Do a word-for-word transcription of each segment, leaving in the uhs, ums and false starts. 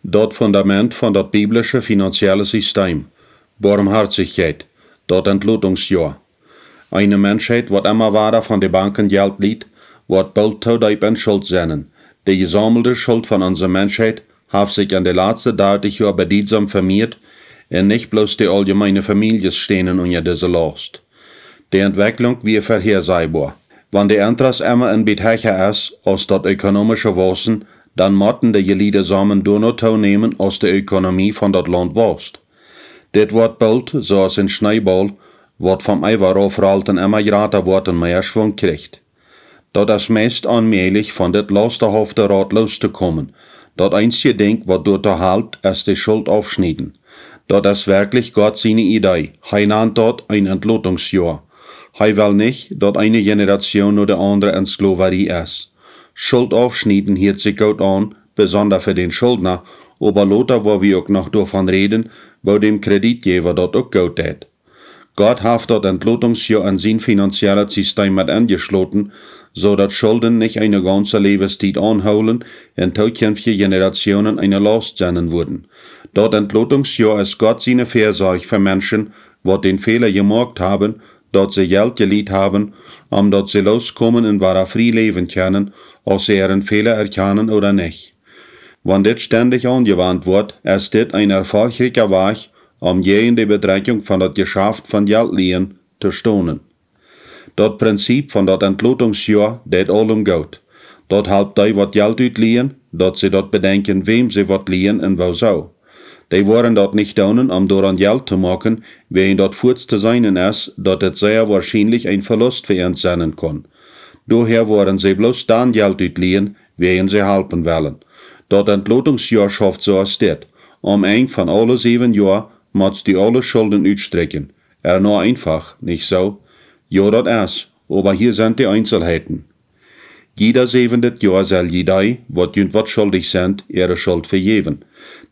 Daut Fundament von daut biblische finanzielle System: Barmhartichkjeit, daut Entlotungsjoa. Eene Menschheit, waut emma wada von de Banken Jelt lieet, woat boolt too deep en Schult sennen. De jesaumelde Schult von onse Menschheit haft sikj en de latste dartich Joa bediedsom vemieet, un nich bloos de auljemeene Famieljes stänen unja dise Laust. De Entwekjlunk wia vehäaseeboa. Wan de Entrust emma een bät hecha es aus daut ökonomische Waussen, dan motten de jeliede Sommen doano toonämen aus de Ökonomie von daut Launt wausst. Dit woat boolt soo aus een Schneebaul, waut vom Eewa raufrolt un emma jrata woat un mea Schwunk kjricht. Daut es meist onmäajlich, von dit laustahaufte Rad loos to komen. Daut eensje Dinkj, waut doatoo halpt, es de Schult aufschnieden. Daut es werkjlich Gott siene Idee. Hee nant daut een Entlotungsjoa. Hee well nich, daut eene Generation no de aundre en Sklowarie es. Schult aufschnieden hieet sikj goot aun, besonda fa dän Schuldna, oba lota woa wie uk noch doavon räden, woo däm Kjredietjäwa daut uk goot deit. Gott haft daut Entlotungsjoa en sien finanziellet System met enjeschloten, soo daut Schulden nich eene gaunze Läwenstiet aunhoolen un tookjinftje Generationen eene Laust sennen wudden. Daut Entlotungsjoa es Gott siene Väasorj fa Menschen, waut dän Fäla jemoakt haben, daut see Jelt jelieet haben, om daut see looskomen un wada frie läwen kjennen, auf see äaren Fäla erkjanen ooda nich. Wan dit stendich aunjewant woat, es dit een erfolchrikja Wajch, om jäajen de Bedrekjunk von daut Jeschaft von Jelt lieen to stonen. Daut Prinzip von daut Entlotungsjoa deit aulem goot. Daut halpt dee, waut Jelt utlieen, daut see daut bedenkjen, wäm see waut lieen un woosoo. Dee woaren daut nich doonen, om doaraun Jelt to moaken, wäajen daut fuaz to seenen es, daut dit sea woarschienlich een Velust fa an sennen kaun. Doahäa woaren see bloos dan Jelt utlieen, wäajen see halpen wellen. Daut Entlotungsjoa schauft soo aus dit: Aum Enj von aule säwen Joa motst du aule Schulden utstrikjen. Ernoa eenfach, nich soo? Jo, daut es, oba hia sent de Eenselheiten. Jieda säwendet Joa sell jie dee, waut junt waut schuldich sent, äare Schult vejäwen.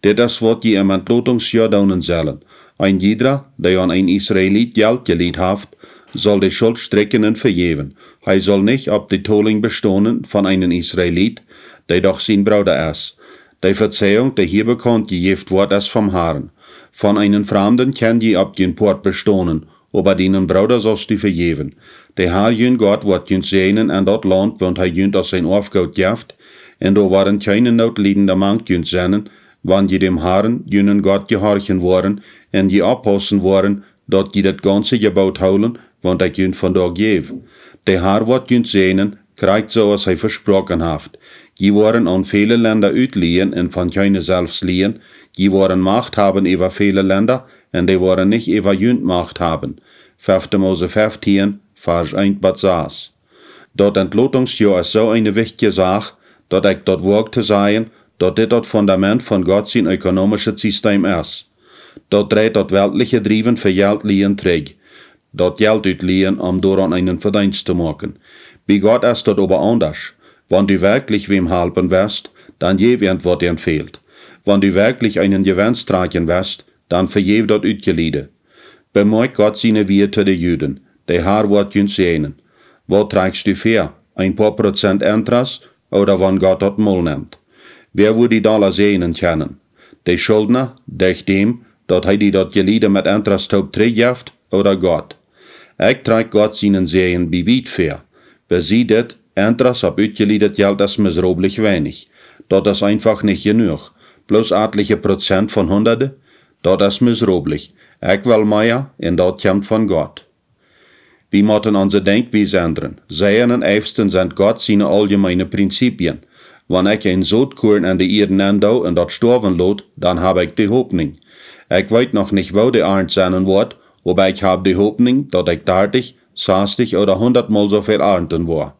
Dit es, waut jie em Entlotungsjoa doonen sellen. Een jiedra, dee aun een Israeliet Jelt jelieet haft, saul de Schult strikjen un vejäwen. Hee saul nich opp de Tolinj bestonen von eenen Israeliet, dee doch sien Brooda es. De Vejäwunk, dee hia bekaunt jejäft woat, es vom Harn. Von eenen Framden kjenn jie opp jun Poat bestonen, oba dienen Brooda saust du vejäwen. De Har jun Gott woat junt säajnen en daut Launt, waut hee junt aus een Oafgoot jeft, un doa woaren kjeene Nootliedende mank junt sennen, wan jie däm Harn, junen Gott, jehorchen woaren un jie oppaussen woaren, daut jie daut gaunze Jeboot hoolen, waut ekj junt vondoag jäw. De Har woat junt säajnen, krakjt soo aus hee vesproaken haft. Jie woaren aun väle Lenda utlieen un von kjeene selfst lieen. Jie woaren Macht haben äwa väle Lenda, un dee woaren nich äwa junt Macht haben. Fefte Mose feftieen, Varsch eent bat sas. Daut Entlotungsjoa es soo eene wichtje Sach, daut ekj daut woag to sajen, daut dit daut Fundament von Gott sien ökonomischet System es. Daut dreit daut weltliche Driewen fa Jelt lieen trigj. Daut Jelt utlieen, om doaraun eenen Vedeenst to moaken. Bie Gott es daut oba aundasch. Wan du werkjlich wäm halpen west, dan jäw an, waut an fält. Wan du werkjlich eenen Jewenst trakjen west, dan vejäw daut Utjeliede. Bemoakj Gott siene Wieed to de Juden: De Har woat junt säajnen. Waut trakjst du väa? Een poa Prozent Entrust, ooda wan Gott daut mol nemt? Wäa woat die dolla säajnen kjennen? De Schuldna, derch däm, daut hee die daut Jeliede met Entrust toop trigj jeft, ooda Gott? Ekj trakj Gott sienen Säajen bie wiet väa. Besie dit: Entrust opp utjeliedet Jelt es miserablich weinich. Daut es eenfach nich jenuach. Bloos atliche Prozent von hundade? Daut es miserablich. Ekj well mea, un daut kjemt von Gott. Wie motten onse Denkjwies endren. Säajen un Eefsten sent Gott siene auljemeene Prinzipien. Wan ekj een Sotkuarn en de Ieed nenn doo un daut stoawen lot, dan hab ekj de Hopninj. Ekj weet noch nich, woo de Arnt sennen woat, oba ekj hab de Hopninj, daut ekj dartich, sastich ooda hundat mol soo väl arnten woa.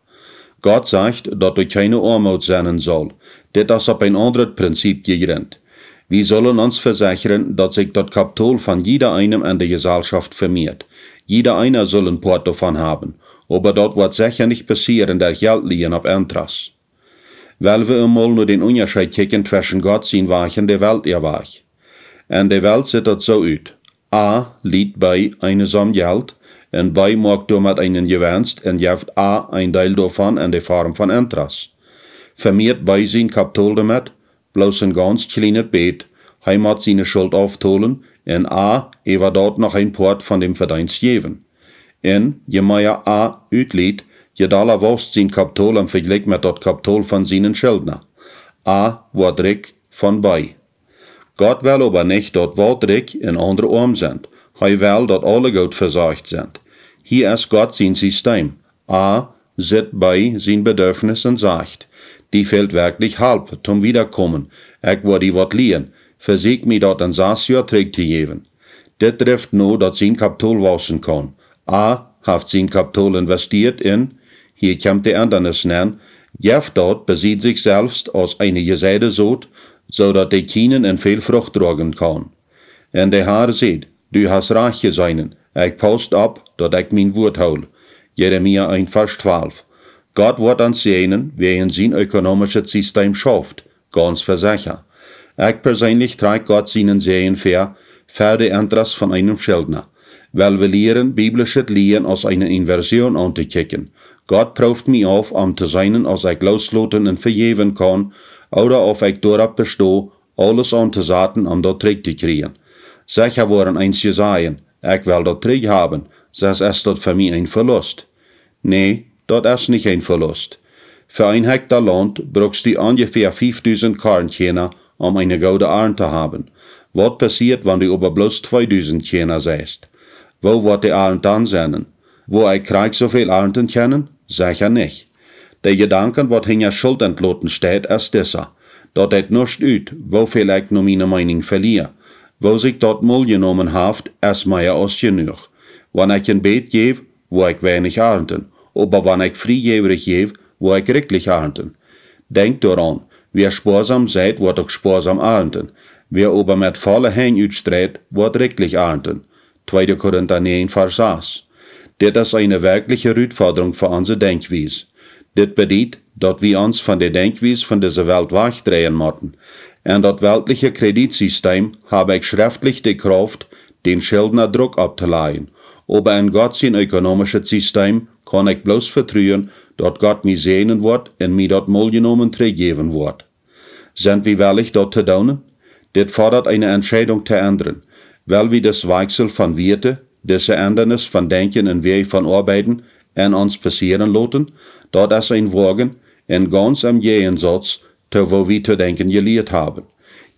Gott sajcht, daut doa kjeene Oamoot sennen saul. Dit es opp een aundret Prinzip jejrint. Wie sullen ons vesechren, daut sikj daut Kapitol von jieda eenem en de Jesalschoft vemieet. Jieda eena sull een Poat doavon haben, oba daut woat secha nich passieren derch Jelt lieen opp Entrust. Well wie emol no dän Unjascheet kjikjen tweschen Gott sien Wajch un de Welt äa Wajch. En de Welt sitt daut soo ut: A lieet B eene Somm Jelt, un B moakt doamet eenen Jewenst un jeft A een Deel doavon en de Form von Entrust. Vemieet B sien Kapitol doamet? bloos een gaunz kjlienet bät, hee mott siene Schult auftolen, un A äwa daut noch een Poat von däm Vedeenst jäwen. Un je mea A utliet, je dolla waust sien Kapitol em Vejlikj met daut Kapitol von sienen Schildna. A woat rikj von B. Gott well oba nich, daut waut rikj un aundre oam sent. Hee well, daut aule goot vesorcht sent. Hia es Gott sien Sistem. A sitt B sien Bedurfnis un sajcht: "Die fält werkjlich Help toom wiedakomen. Ekj woa die waut lieen. Vesieekj mie daut en sas Joa trigj to jäwen." Dit drift no, daut sien Kapitol wausen kaun. A haft sien Kapitol investieet un, hia kjemt de Endanis nenn, jeft daut besied sikj selfst aus eene jeseide Sot, soo daut dee kjienen un väl Frucht droagen kaun. Un de Har säd: "Du hast rajcht jeseenen, ekj paust opp, daut ekj mien Wuat hool." Jeremia een Varsch twalf. Gott woat ons säajnen, wäa en sien ökonomischet Sistem schauft, gaunz vesecha. Ekj perseenlich trakj Gott sienen Säajen väa, fa de Interest von eenem Schildna. Well wie lieren, biblischet Lieen aus eene Inversion auntokjikjen. Gott prooft mie auf, om to seenen, aus ekj loosloten un vejäwen kaun, ooda auf ekj doaropp besto, aules auntosaten, om daut trigj to kjrieen. Secha woaren eenje sajen: "Ekj well daut trigj haben, sest es daut fa mie een Velust." Nä, daut es nich een Velust. Fa een Hekta Launt brukst du onjefäa fiefdusent Kornkjarna, om eene goode Arnt to haben. Waut passieet, wan du oba bloos tweedusent Kjarna seist? Woo woat de Arnt dan sennen? Woa ekj krakjt soo väl arnten kjennen? Secha nich. De Jedanken, waut hinja Schult entloten steit, es disa: Daut deit nuscht ut, woo väl ekj no miene Meeninj velia. Woo sikj daut mol jenomen haft, es mea aus jenuach. Wan ekj een bät jäw, woa ekj weinich arnten, oba wan ekj friejäwrich jäw, woa ekj rikjlich arnten. Denkj doaraun: Wäa spoasam seit, woat uk spoasam arnten. Wäa oba met volle Henj utstreit, woat rikjlich arnten. Tweede Korinta näajen, Varsch sas. Dit es eene werkjliche Rutfodrunk fa onse Denkjwies. Dit bediet, daut wie ons von de Denkjwies von dise Welt wajchdreien motten. En daut weltliche Kreditsistem hab ekj schreftlich de Krauft, dän Schildna Druck opptolajen. Oba en Gott sien ökonomischet Sistem kaun ekj bloos vetruen, daut Gott mie säajnen woat un mie daut mol jenomen trigjjäwen woat. Sent wie wellich, daut to doonen? Dit fodat eene Entscheidunk to endren. Well wie dis Wajchsel von Wieete, dise Endanis von Denkjen un Wäaj von Oabeiden en ons passieren loten? Daut es een Woagen un gaunz em Jäajensauz to woo wie to denkjen jelieet haben.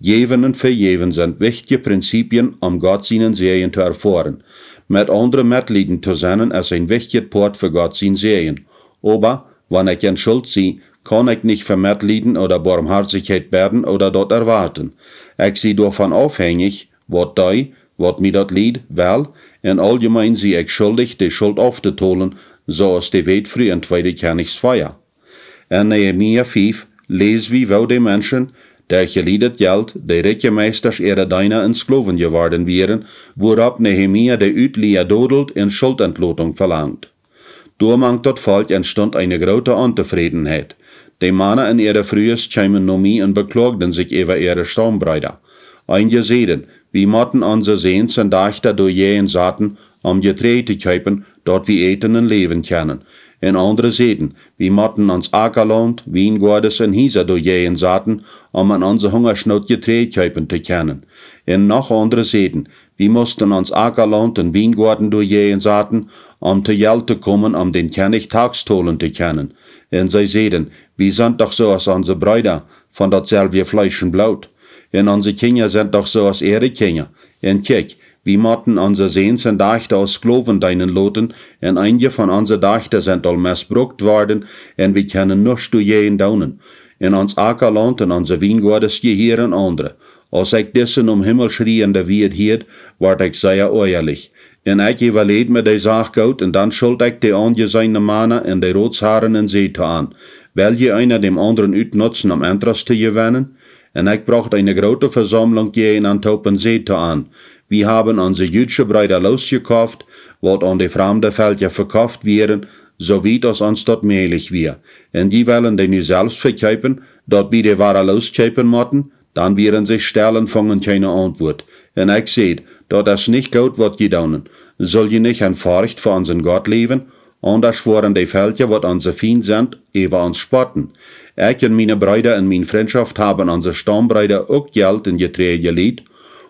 Jäwen un vejäwen sent wichtje Prinzipien, om Gott sienen Säajen to erfoaren. Met aundre metlieden to sennen es een wichtjet Poat fa Gott sien Säajen. Oba wan ekj en Schult sie, kaun ekj nich fa Metlieden ooda Boamhoatichkjeit bäden ooda daut erwoaten. Ekj sie doavon aufhenjich, waut dee, waut mie daut lieed, well. En auljemeen sie ekj schuldich, de Schult auftotolen, soo aus de Wätfru en Tweede Kjennichs vea. En Nehemia fief läs wie, woo de Menschen, derch jelieedet Jelt, de rikje Meistasch äare Deena un Sklowen jeworden wieren, wuaropp Nehemia de Utlia dodelt un Schultentlotunk velangt. Doa mank daut Volkj entstunt eene groote Ontofrädenheit. De Mana un äare Frues kjeemen no mie un bekloagden sikj äwa äare Staumbreeda. Eenje säden: "Wie motten onse Säns un Dajchta doajäajen saten, om Jeträajd to kjeepen, daut wie äten un läwen kjennen." Un aundre säden: "Wie motten ons Akalaunt, Wiengoades un Hiesa doajäajen saten, om en onse Hungaschnoot Jeträajd kjeepen to kjennen." Un noch aundre säden: "Wie musten ons Akalaunt un Wiengoaden doajäajen saten, om to Jelt to komen, om dän Kjennich Tax tolen to kjennen." Un see säden: "Wie sent doch soo aus onse Breeda, von daut selwje Fleesch un Bloot. Un onse Kjinja sent doch soo aus äare Kjinja. Un kjikj, wie motten onse Säns un Dajchta aus Sklowen deenen loten, un eenje von onse Dajchta sent aul mesbrukt worden, un wie kjennen nuscht doajäajen doonen. Un ons Akalaunt un onse Wiengoades jehieren aundre." Aus ekj dise nom Himmel schriende Wieed hieed, wort ekj sea oajalich. Un ekj äwaläd mie de Sach goot, un dan schult ekj de aunjeseene Mana un de Rotsharen un säd to an: "Well jie eena däm aundren utnutzen, om Interest to jewennen?" Un ekj brocht eene groote Vesaumlunk jäajen an toop un säd to an: "Wie haben onse judsche Breeda loosjekoft, waut aun de framde Velkja vekoft wieren, soo wiet aus ons daut mäajlich wia. Un jie wellen dee nu selfst vekjeepen, daut wie dee wada looskjeepen motten?" Dan wieren see stell un fungen kjeene Auntwuat. Un ekj säd: "Daut es nich goot, waut jie doonen. Sull jie nich en Forcht fa onsen Gott läwen? Aundasch woaren de Velkja, waut onse Fiend sent, äwa ons spotten. Ekj un miene Breeda en miene Frintschoft haben onse Staumbreeda uk Jelt un Jeträajd jelieet,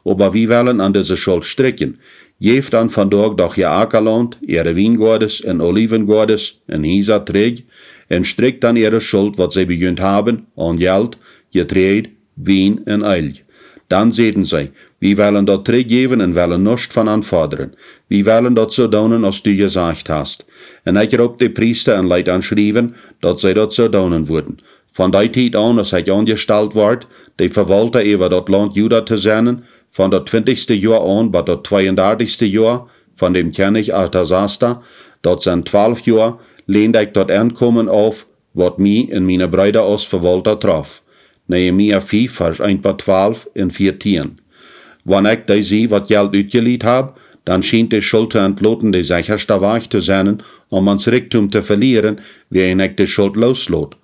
oba wie wellen aun dise Schult strikjen. Jäft an vondoag doch äa Akalaunt, äare Wiengoades un Oliwengoades un Hiesa trigj, un strikjt an äare Schult, waut see bejunt haben, aun Jelt, Jeträajd, Wien un Eelj. Dan säden see: Wie wellen daut trigjjäwen un wellen nuscht von an fodren. Wie wellen daut soo doonen, aus du jesajcht hast. Un ekj roopt de Priesta un leet an schriewen, daut see daut soo doonen wudden. Von dee Tiet aun, aus ekj aunjestalt wort, de Vewaulta äwa daut Launt Juda to sennen, von daut twintichste Joa aun bat daut tweeundartichste Joa von däm Kjennich Artasasta, daut sent twalf Joa, länd ekj daut Enkomen auf, waut mie un miene Breeda aus Vewaulta troff. Nehemia fief, Varsch eent bat twalf un vieetieen. Wan ekj dee sie, waut Jelt utjelieet hab, dan schient de Schult to entloten de sechasta Wajch to sennen, om ons Rikjdom to velieren, wiels ekj de Schult looslot.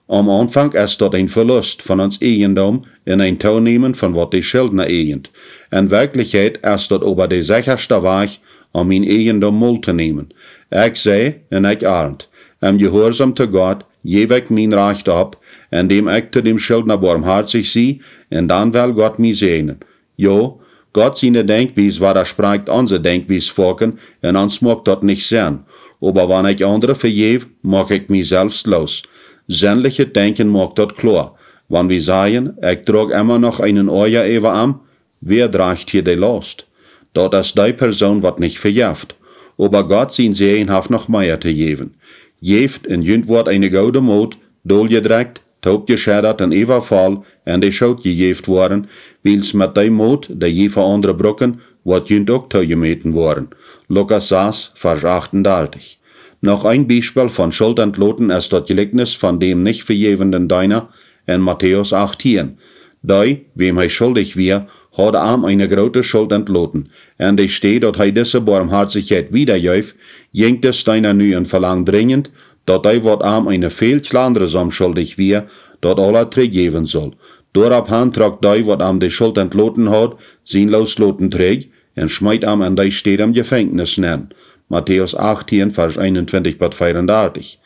Aum Aunfank es daut een Velust von ons Ieejendoom un een Toonämen von waut de Schildna ieejent. En Werkjlichkjeit es daut oba de sechasta Wajch, om mien Ieejendoom mol to nämen. Ekj see un ekj arnt. Em Jehuarsaum to Gott jäw ekj mien Rajcht opp, endäm ekj to däm Schildna boarmhoatich sie, un dan well Gott mie säajnen. Jo, Gott siene Denkjwies wadasprajcht onse Denkjwies foaken, un ons moakt daut nich Senn. Oba wan ekj aundre vejäw, moak ekj mie selfst loos. Sennlichet Denkjen moakt daut kloa. Wan wie sajen: Ekj droag emma noch eenen Oaja äwa am, wäa drajcht hia de Laust? Daut es dee Persoon, waut nich vejeft. Oba Gott sien Säajen haft noch mea to jäwen. Jäft, un junt woat eene goode Mot, doljedrekjt, toopjescheddat un äwavoll, en de Schoot jejäft woaren, wiels met dee Mot, dee jie fa aundre brucken, woat junt uk toojemäten woaren. Lukas sas, Varsch achtundartich. Noch een Biespel von Schult entloten es daut Jlikjnis von däm nich vejäwenden Deena en Matäus achtieen. Dee, wäm hee schuldich wia, haud am eene groote Schult entloten. En de Städ daut hee dise Boarmhoatichkjeit wieda jeef, jinkj de Deena nu un velangd drinjent, daut dee, waut am eene väl kjlandre Somm schuldich wia, daut aula trigjjäwen sull. Doaropp han trock dee, waut am de Schult entloten haud, sien Loosloten trigj, un schmeet am en dee Städ em Jefenkjnis nenn. Matäus achtieen, Varsch eenuntwintich bat veeundartich.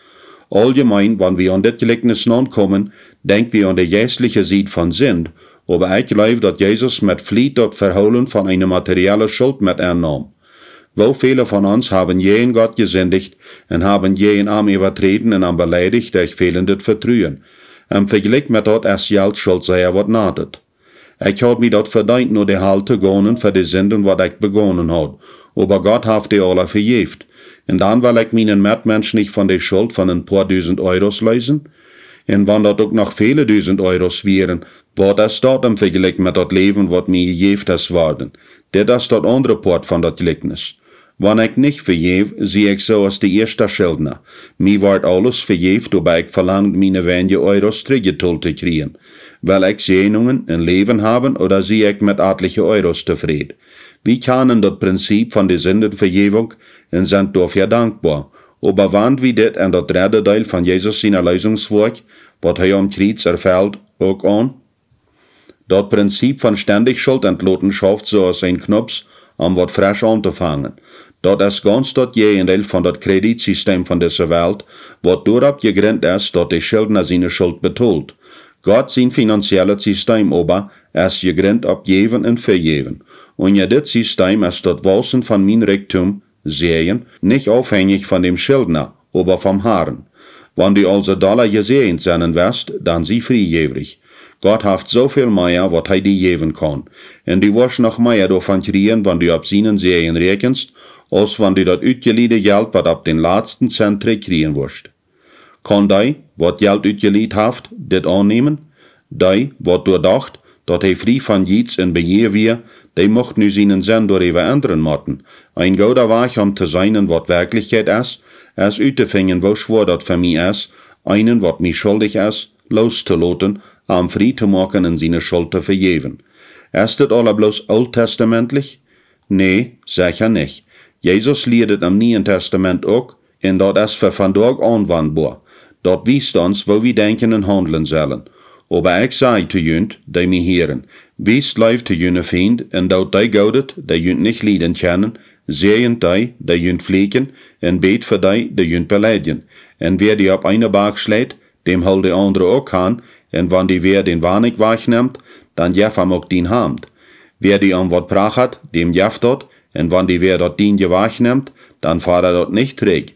Auljemeen, wan wie aun dit Jlikjnis naunkomen, denkj wie aun de jeistliche Sied von Sind, oba ekj jleew, daut Jesus met Fliet daut Vehoolen von eene materielle Schult met ennaum. Woo väle von ons haben jäajen Gott jesindicht un haben jäajen am äwaträden un am beleidicht derch fälendet Vetruen? Em Vejlikj met daut es Jelt Schult sea waut natet. Ekj haud mie daut vedeent, no de Hal to gonen fa de Sinden, waut ekj begonen haud. Oba Gott haft dee aula vejäft. Un dan well ekj mienen Metmensch nich von de Schult von een poa dusent Euros leesen? Un wan daut uk noch väle dusent Euros wieren, waut es daut em Vejlikj met daut Läwen, waut mie jejäft es worden? Dit es daut aundre Poat von daut Jlikjnis. Wan ekj nich vejäw, sie ekj soo aus de ieeschta Schildna. Mie wort aules vejäft, oba ekj velang miene weinje Euros trigjbetolt to kjrieen. Well ekj Säajnungen un Läwen haben, ooda sie ekj met atliche Euros tofräd? Wie kjanen daut Prinzip von de Sindenvejäwunk un sent doafäa dankboa. Oba wand wie dit en daut dredde Deel von Jesus sien Erleesungswoakj, waut hee aum Kjriez erfelt, uk aun? Daut Prinzip von stendich Schult entloten schauft soo aus een Knups, om waut fresch auntofangen. Daut es gaunz daut Jäajendeel von daut Kreditsistem von dise Welt, waut doaropp jegrint es, daut de Schildna siene Schult betolt. Gott sien finanziellet Sistem oba es jegrint opp Jäwen un Vejäwen. Unja dit Sistem es daut Wausen von mien Rikjdom, Säajen, nich aufhenjich von däm Schildna, oba vom Harn. Wan du aulsoo dolla jesäajent sennen west, dan sie friejäwrich. Gott haft soo väl mea, waut hee die jäwen kaun. Un du woascht noch mea doavon kjrieen, wan du opp sienen Säajen räakjenst, aus wan du daut utjelieede Jelt bat opp dän latsten Cent trigj kjrieen woascht. Kaun dee, waut Jelt utjelieet haft, dit aunnämen? Dee, waut doa docht, daut hee frie von Jiets un Bejia wia, dee mucht nu sienen Senn doaräwa endren motten. Een gooda Wajch om to seenen, waut Werkjlichkjeit es, es uttofinjen, woo schwoa daut fa mie es, eenen, waut mie schuldich es, loostoloten, am frie to moaken un siene Schult to vejäwen. Es dit aula bloos oolttestamentlich? Nä, secha nich. Jesus lieed et em Nieen Testament uk, un daut es fa vondoag aunwandboa. Daut wiest ons, woo wie denkjen un haundlen sellen. Oba ekj saj to junt, dee mie hieren: Wiest Leew to june Fiend, un doot dee Goodet, dee junt nich lieden kjennen, Säajent dee, dee junt fluchen, un bät fa dee, dee junt beleidjen. Un wäa die opp eene Back schleit, däm hool de aundre uk aun, un wan die wäa dän Wanick wajchnemt, dan jeff am uk dien Hamd. Wäa die om waut prachat, däm jeff daut, un wan die wäa daut dienje wajchnemt, dan fodda daut nich trigj.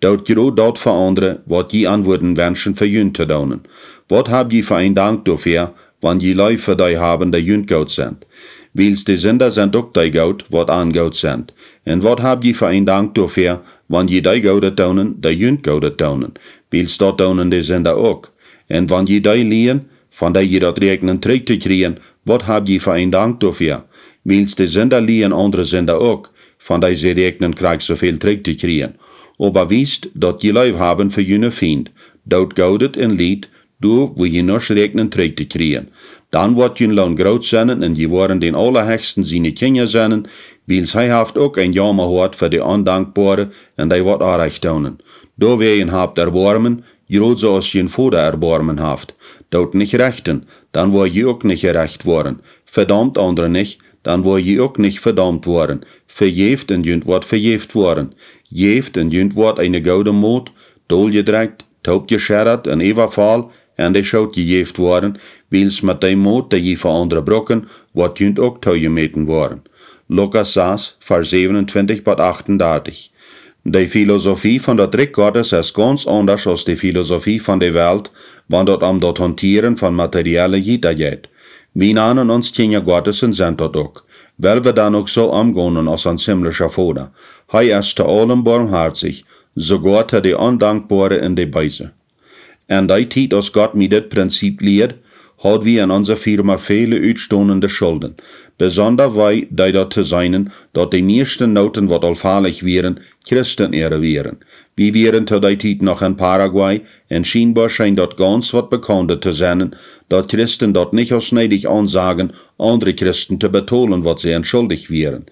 Doot jrod daut fa aundre, waut jie an wudden wenschen fa junt to doonen. Waut hab jie fa een Dank doafäa, wan jie leef fa dee haben, dee junt goot sent? Wiels de Sinda sent uk dee goot, waut an goot sent. Un waut hab jie fa een Dank doafäa, wan jie dee Goodet doonen, dee junt Goodet doonen? Wiels daut doonen de Sinda uk. Un wan jie dee lieen, von dee jie daut räakjnen trigj to kjrieen, waut hab jie fa een Dank doafäa? Wiels de Sinda lieen aundre Sinda uk, von dee see räakjnen krakjt soo väl trigj to kjrieen. Oba wiest, daut jie leef haben fa june Fiend, doot Goodet un liet, doa wua jie nuscht räakjnen trigj to kjrieen. Dan woat jun Loon groot sennen un jie woaren dän Aulahechsten siene Kjinja sennen, wiels hee haft uk een Jaumahoat fa de Ondankboare un dee waut Orrajcht doonen. Doawäajen habt Erboarmen, jrod soo aus jun Voda Erboarmen haft. Doot nich rechten, dan woa jie uk nich jerecht woaren. Vedaumt aundre nich, dan woa jie uk nich vedaumt woaren. Vejäft un junt woat vejäft woaren. Jäft un junt woat eene goode Mot, doljedrekjt, toopjescheddat un äwafoll, en de Schoot jejäft woaren, wiels met dee Mot, dee jie fa aundre brucken, woat junt uk toojemäten woaren. Lukas sas, Varsch säwenuntwintich bat achtundartich. De Filosofie von daut Rikj Gottes es gaunz aundasch aus de Filosofie von de Welt, wan daut om daut Hauntieren von materielle Jieda jeit. Wie nanen ons Kjinja Gottes un sent daut uk. Well wie dan uk soo omgonen aus ons himlischa Voda? Hee es to aulem boarmhoatich, soogoa to de Ondankboare un de Beese. En dee Tiet, aus Gott mie dit Prinzip lieed, haud wie en onse Firma väle utstonende Schulden. Besonda wee deed daut to seenen, daut de mieeschte Noten, waut aul falich wieren, Christen äare wieren. Wie wieren to dee Tiet noch en Paraguay, un schienboa scheen daut gaunz waut bekaunda to sennen, daut Christen daut nich aus needich aunsagen, aundre Christen to betolen, waut see an schuldich wieren.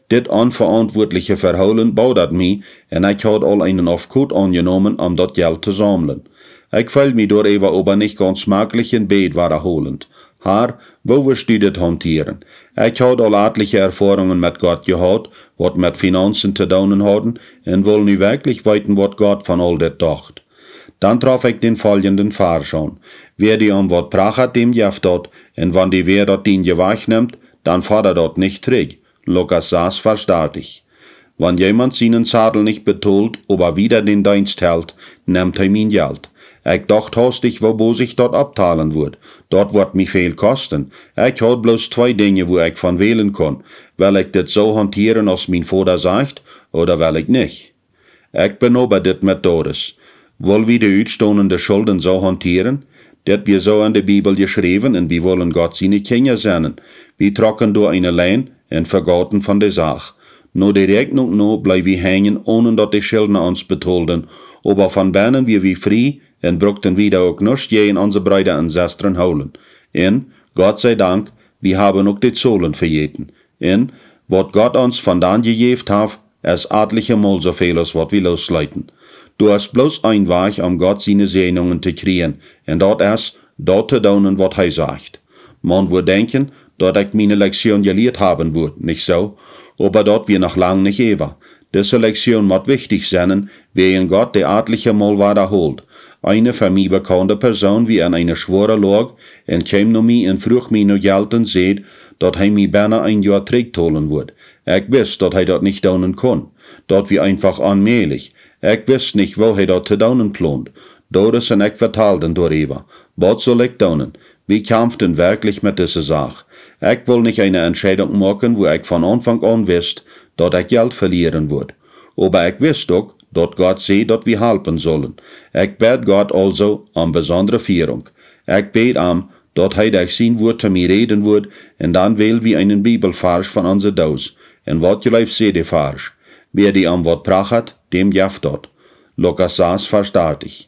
Dit onveauntwuatliche Vehoolen bodat mie, un ekj haud aul eenen Aufkot aunjenomen, om daut Jelt to saumlen. Ekj feeld mie doaräwa oba nich gaunz maklich un bäd wadaholent: Har, woo wurscht du dit hauntieren? Ekj haud aul atliche Erfoarungen met Gott jehaut, waut met Finaunzen to doonen hauden, un wull nu werkjlich weeten, waut Gott von aul dit docht. Dan trof ekj dän foljenden Varsch aun: Wäa die om waut prachat, däm jeft daut, un wan die wäa daut dienje wajchnemt, dan fodda daut nich trigj. Lukas sas, Varsch dartich. Wan jeemaunt sienen Zadel nich betolt, oba wieda dän Deenst helt, nemt hee mien Jelt. Ekj docht haustich, woo bosich daut opptalen wudd. Daut woat mie väl kosten. Ekj haud bloos twee Dinja, wua ekj von wälen kunn. Well ekj dit soo hauntieren, aus mien Voda sajcht, ooda well ekj nich? Ekj benoba dit met Doris. Wull wie de utstonende Schulden soo hauntieren? Dit wia soo en de Bibel jeschräwen, un wie wullen Gott siene Kjinja sennen. Wie trocken doa eene Lien un vegauten von de Sach. No de Räakjnunk no bleew wie henjen, onen daut de Schildna ons betolden, oba von bennen wia wie frie un brukten wieda uk nuscht jäajen onse Breeda un Sestren hoolen. Un, Gott sie Dank, wie haben uk de Zolen vejäten. Un, waut Gott ons von dan jejäft haft, es atliche Mol soo väl aus waut wie loosleeten. Doa es bloos een Wajch, om Gott siene Säajnungen to kjrieen, un daut es, daut to doonen, waut hee sajcht. Maun wudd denkjen, daut ekj miene Lektion jelieet haben wudd, nich soo? Oba daut wia noch lang nich äwa. Dise Lektion mott wichtich sennen, wäajen Gott dee atliche Mol wadaholt. Eene fa mie bekaunde Persoon wia en eene schwoare Loag un kjeem no mie un fruach mie no Jelt un säd, daut hee mie bennen een Joa trigjtolen wudd. Ekj wist, daut hee daut nich doonen kunn. Daut wia eenfach onmäajlich. Ekj wist nich, woo hee daut to doonen plond. Doris un ekj vetalden doaräwa. Waut sull ekj doonen? Wie kjamften werkjlich met dise Sach. Ekj wull nich eene Entscheidunk moaken, wua ekj von Aunfank aun wist, daut ekj Jelt velieren wudd. Oba ekj wist uk, daut Gott säd, daut wie halpen sullen. Ekj bäd Gott aulsoo om besondre Fierunk. Ekj bäd am, daut hee derch sien Wuat to mie räden wudd, un dan wäld wie eenen Bibelvarsch von onse Doos. Un waut jleefst, säd de Varsch: Wäa die om waut prachat, däm jeft daut. Lukas sas, Varsch dartich.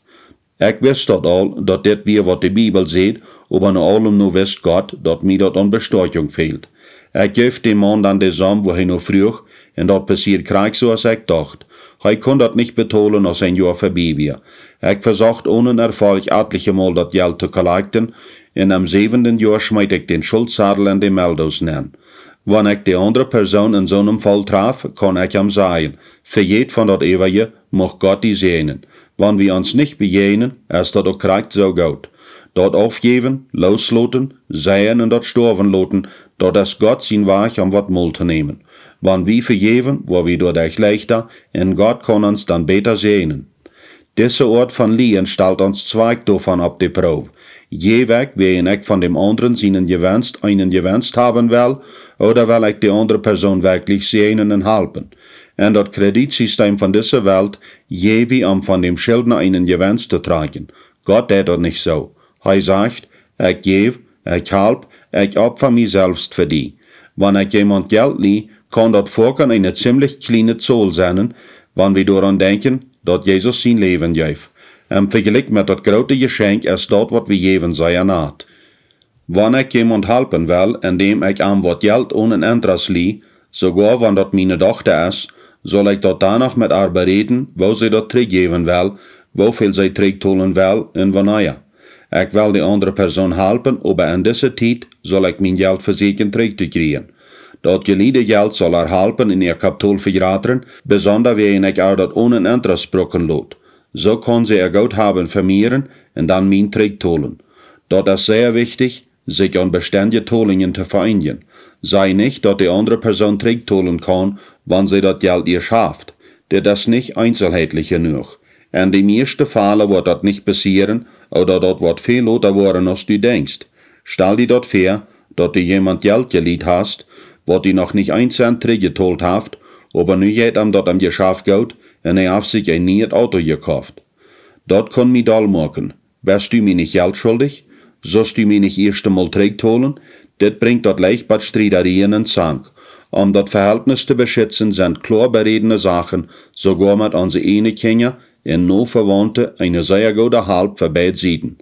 Ekj wist daut aul, daut dit wia, waut de Bibel säd, oba no aulem no wist Gott, daut mie daut aun Bestoakjunk fäld. Ekj jeef däm Maun dan de Somm, wua hee no fruach, un daut passieed krakjt soo, aus ekj docht. Hee kunn daut nich betolen, aus een Joa vebie wia. Ekj vesocht onen Erfolg atliche Mol daut Jelt to kollakjten, un em säwenden Joa schmeet ekj dän Schultzadel en de Mehldoos nenn. Wan ekj de aundre Persoon en soonem Faul traf, kaun ekj am sajen: Vejät von daut Äwaje, mucht Gott die säajnen. Wan wie ons nich bejäajnen, es daut uk krakjt soo goot. Daut aufjäwen, loosloten, seien un daut stoawen loten, daut es Gott sien Wajch, om waut mol to nämen. Wan wie vejäwen, woa wie doaderch leichta, un Gott kaun ons dan bäta säajnen. Dise Oat von Lieen stalt ons Zwakj doavon opp de Proow. Jäw ekj, wäajen ekj von däm aundren sienen Jewenst eenen Jewenst haben well, ooda well ekj de aundre Persoon werkjlich säajnen un halpen? En daut Kreditsystem von dise Welt jäw wie, om von däm Schildna eenen Jewenst to trakjen. Gott deit daut nich soo. Hee sajcht: Ekj jäw, ekj halp, ekj opfa mie selfst fa die. Wan ekj jemaunt Jelt lie, kaun daut foaken eene ziemlich kjliene Zol sennen, wan wie doaraun denkjen, daut Jesus sien Läwen jeef. Em Vejlikj met daut groote Jeschenkj es daut, waut wie jäwen, sea nat. Wan ekj jemaunt halpen well, endäm ekj am waut Jelt onen Interest lie, soogoa wan daut miene Dochta es, saul ekj daut donoch met ar beräden, woo see daut trigjjäwen well, woo väl see trigjtolen well un wanea. Ekj well de aundre Persoon halpen, oba en dise Tiet saul ekj mien Jelt vesieekjen trigj to kjrieen. Daut jeliede Jelt saul ar halpen un äa Kapitol vejratren, besonda wäajen ekj ar daut onen Interest brucken lot. Soo kaun see äa Goot haben vemieren un dan mien trigjtolen. Daut es sea wichtich, sikj aun bestendje Tolinjen to veeenjen. Saj nich, daut de aundre Persoon trigjtolen kaun, wan see daut Jelt ieescht haft. Dit es nich eenselheitlich jenuach. En de mieeschte Fale woat daut nich passieren, ooda daut woat väl lota woaren aus du denkjst. Stal die daut väa, daut du jemaunt Jelt jeliet hast, waut die noch nich een Cent trigjjetolt haft, oba nu jeit am daut em Jeschaft goot un hee haft sikj een nieet Auto jekoft. Daut kaun mie doll moaken. Best du mie nich Jelt schuldich? Sust du mie nich ieescht emol trigjtolen? Dit brinjt daut leicht bie Striedarieen un Zank. Om daut Vehältnis to beschitzen, sent kloa berädne Sachen, soogoa met onse ieejne Kjinja un Novewaunte, eene sea goode Halp fa beid Sieden.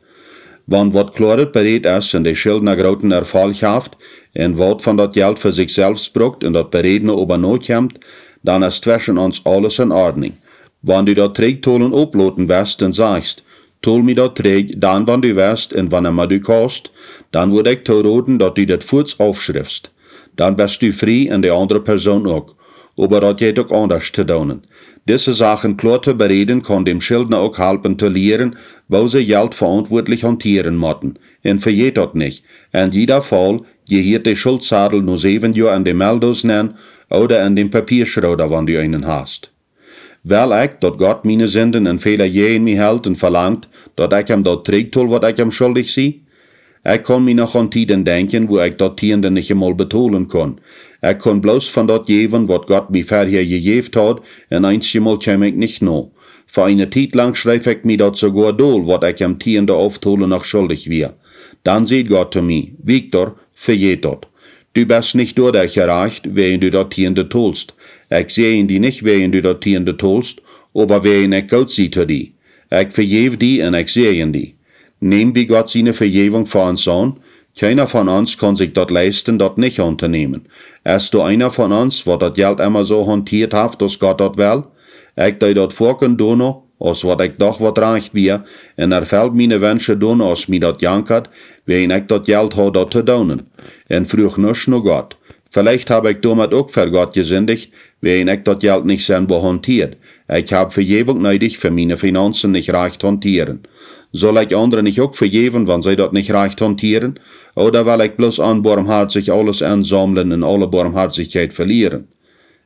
Wan waut kloaret beräd es un de Schildna grooten Erfolg haft un waut von daut Jelt fa sikj selfst brukt un daut Berädne oba nokjemt, dan es tweschen ons aules en Ordninj. Wan du daut Trigjtolen oploten west un sajchst: Tol mie daut trigj, dan wan du west un wanema du kaust, dan wudd ekj toroden, daut du daut fuaz aufschriffst. Dan best du frie un de aundre Persoon uk. Oba daut jeit uk aundasch to doonen. Dise Sachen kloa to beräden kaun däm Schildna uk halpen to lieren, woo see Jelt veauntwuatlich hauntieren motten. Un vejät daut nich: En jieda Faul jehieet de Schultsadel no säwen Joa en de Melddoos nenn ooda en däm Papieschrooda, wan du eenen hast. Well ekj, daut Gott miene Sinden un Fäla jäajen mie helt un velangt, daut ekj am daut trigj tol, waut ekj am schuldich sie? Ekj kaun mie noch aun Tieden denkjen, wua ekj daut Tieende nich emol betolen kunn. Ekj kunn bloos von daut jäwen, waut Gott mie verhäa jejäft haud, un eenjemol kjeem ekj nich no. Fa eene Tiet lang schreef ekj mie daut soogoa dol, waut ekj am Tieende auftolen noch schuldich wia. Dan säd Gott to mie: Victor, vejät daut. Du best nich doaderch jerajcht, wäajen du daut Tieende tolst. Ekj säajen die nich, wäajen du daut Tieende tolst, oba wäajen ekj goot sie to die. Ekj vejäw die un ekj säajen die. Näm wie Gott siene Vejäwunk fa ons aun? Kjeena von ons kaun sikj daut leisten, daut nich auntonämen. Es doa eena von ons, waut daut Jelt emma soo hauntiet haft, aus Gott daut well? Ekj deed daut foaken doano, aus waut ekj docht, waut rajcht wia, un erfeld miene Wensche doano, aus mie daut jankad, wäajen ekj daut Jelt haud, daut to doonen, un fruach nuscht no Gott. Veleicht hab ekj doamet uk ver Gott jesindicht, wäajen ekj daut Jelt nich sennboa hauntied. Ekj hab Vejäwunk needich fa miene Finaunzen nich rajcht hauntieren. Saul ekj aundre nich uk vejäwen, wan see daut nich rajcht hauntieren? Ooda well ekj bloos onboarmhartich aules ensaumlen un aule Boarmhartichkjeit velieren?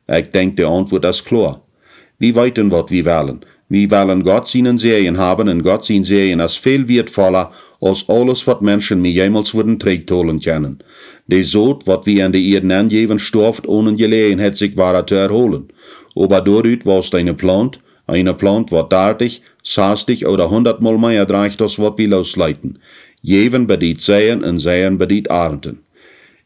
Ekj denkj, de Auntwuat es kloa. Wie weeten, waut wie wellen. Wie wellen Gott sienen Säajen haben, un Gott sien Säajen es väl wieetvolla aus aules, waut Menschen mie jemols wudden trigjtolen kjennen. De Sot, waut wie en de Ieed nenjäwen, stoaft onen Jeläajenheit, sikj wada to erholen. Oba doarut wausst eene Plaunt, eene Plaunt, waut dartich, sastich ooda hundatmol mea drajcht aus waut wie loosleeten. Jäwen bediet seien un seien bediet arnten.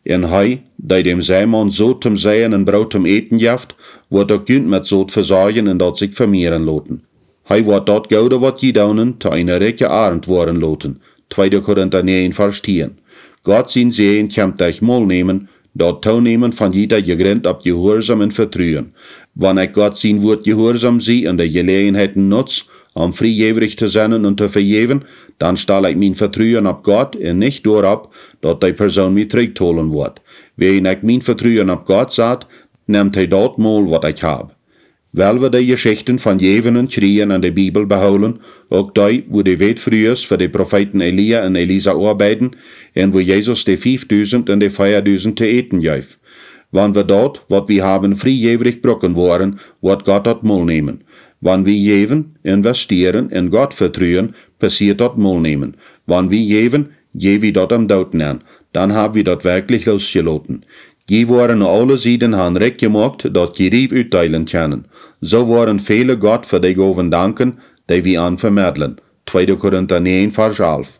Un hee, dee däm Seimaun Sot toom Seien un Broot toom Äten jeft, woat uk junt met Sot vesorjen un daut sikj vemieren loten. Hee woat daut Goode, waut jie doonen, to eene rikje Arnt woaren loten. Tweede Korinta näajen, Varsch tieen. Gott sien Säajen kjemt derch mol nämen, daut Toonämen von jieda jegrunt opp Jehuarsom un Vetruen. Wan ekj Gott sien Wuat jehuarsom sie un de Jeläajenheiten nutz, om friejäwrich to sennen un to vejäwen, dan stal ekj mien Vetruen opp Gott un nich doaropp, daut dee Persoon mie trigjtolen woat. Wan ekj mien Vetruen opp Gott sat, nemt hee daut mol, waut ekj hab. Well wie de Jeschichten von Jäwen un Kjrieen en de Bibel behoolen, uk dee, wua de Wätfrues fa de Profeeten Elia un Elisa oabeiden un wua Jesus de fiefdusent un de veadusent to äten jeef. Wan wie daut, waut wie haben, friejäwrich brucken woaren, woat Gott daut mol nämen. Wan wie jäwen, investieren un Gott vetruen, passieet daut mol nämen. Wan wie jäwen, jäw wie daut em Doot nenn. Dan hab wie daut werkjlich loosjeloten. Jie woaren no aule Sieden han rikj jemoakt, daut jie rieekj utdeelen kjennen. Soo woaren väle Gott fa de Gowen danken, dee wie an vemedlen. Tweede Korinta näajen, Varsch alf.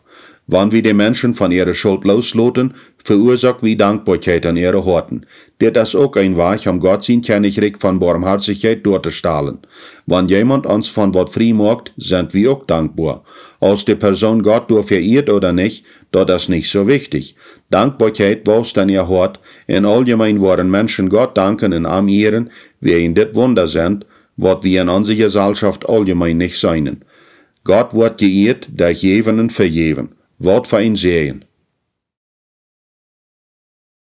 Wan wie de Menschen von äare Schult loosloten, veuasoak wie Dankboakjeit en äare Hoaten. Dit es uk een Wajch, om Gott sien Kjennichrikj von Boamhoatichkjeit doatostalen. Wan jemaunt ons von waut frie moakt, sent wie uk dankboa. Aus de Persoon Gott doafäa ieet ooda nich, daut es nich soo wichtich. Dankboakjeit waust en äa Hoat, un auljemeen woaren Menschen Gott danken un am ieren, wäajen dit Wunda sent, waut wie en onse Jesalschoft auljemeen nich seenen. Gott woat jeieet derch Jäwen un Vejäwen. Waut fa een Säajen.